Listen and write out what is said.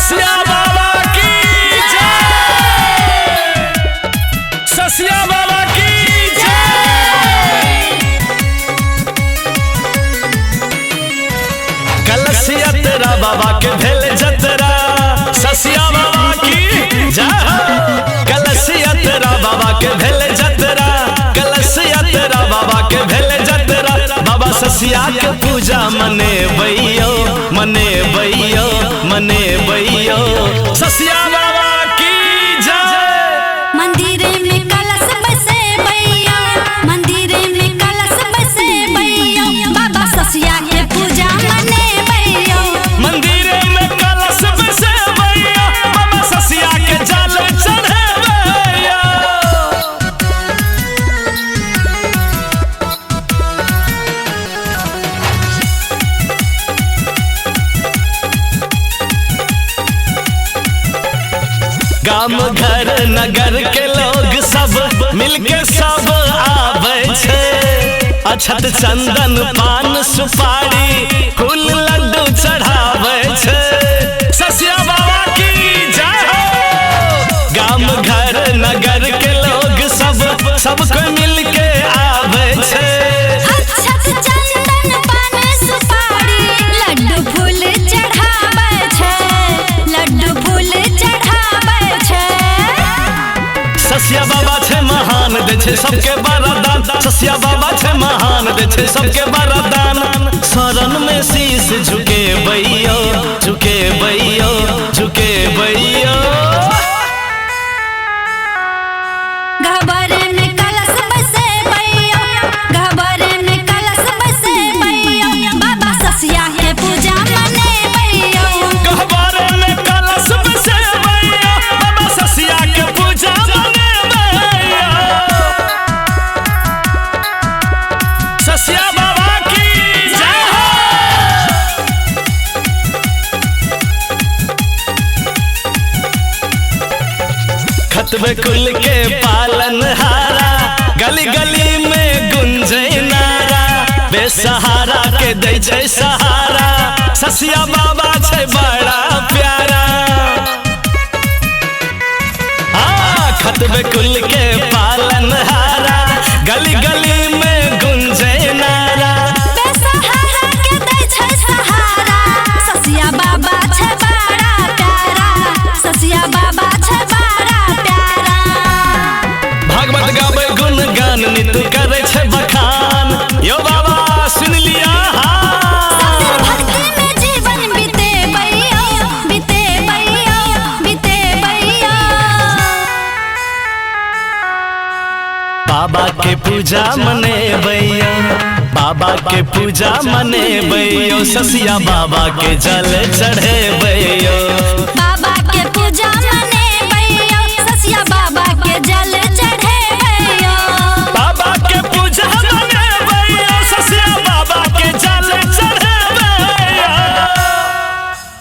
ससिया बाबा की जय, ससिया बाबा की जय। कलसिया तेरा बाबा के भेल जतरा, ससिया बाबा की जय हो। कलसिया तेरा बाबा के भेल जतरा, कलसिया तेरा बाबा के भेल जतरा। बाबा ससिया के पूजा मने बैयो, मने बैयो, मने बैयो। ससिया बाबा की जय। मंदिर में कलश बसे बैयो, मंदिर में कलश बसे बैयो, बाबा ससिया के पूजा मने बैयो। मंदिर में कलश बसे बैयो, बाबा ससिया के जल चढ़े बैयो। गाम घर नगर के लोग सब मिलके सब आबै छै, अछत चंदन पान सुपारी फूल लड्डू चढ़ाबै छै। ससिया बाबा की जय हो। गाम घर नगर के लोग सब सबको मिलके आबै छै, अक्षत चंदन पान सुपारी लड्डू फूल चढ़ाबै छै, लड्डू फूल चढ़ाबै छै। ससिया बाबा छै महान, दै छै सबके वरदान। ससिया बाबा छै महान, दै छै सबके वरदान। शरण में शीश झुके बैयो, झुके बैयो, झुके बैयो। गहबर में कलश बसे बैयो, गहबर में कलश बसे बैयो, बाबा ससिया के पूजा मने बैयो। गहबर में कलश बसे बैयो, बाबा ससिया के पूजा मने बैयो। ससिया बाबा की जय हो। खतबे कुल के पालन हारा, गली गली में गुंजे नारा। बेसहारा के दै छै सहारा, ससिया बाबा छै बड़ा प्यारा। हाँ, खतबे कुल के पालन हारा, गली गली में गुंजे नारा। बेसहारा के दै छै सहारा, ससिया बाबा छै बड़ा प्यारा, ससिया बाबा छै बड़ा प्यारा। भागवत गाबै गुणगान, नित करै छै बखान। यो बाबा सुन लिया। सब दिन भक्ति में जीवन बीते बैयो, बीते बैयो, बीते बैयो। बाबा के पूजा मने बैयो, बाबा के पूजा मने बैयो, ससिया बाबा के जल चढ़े बैयो।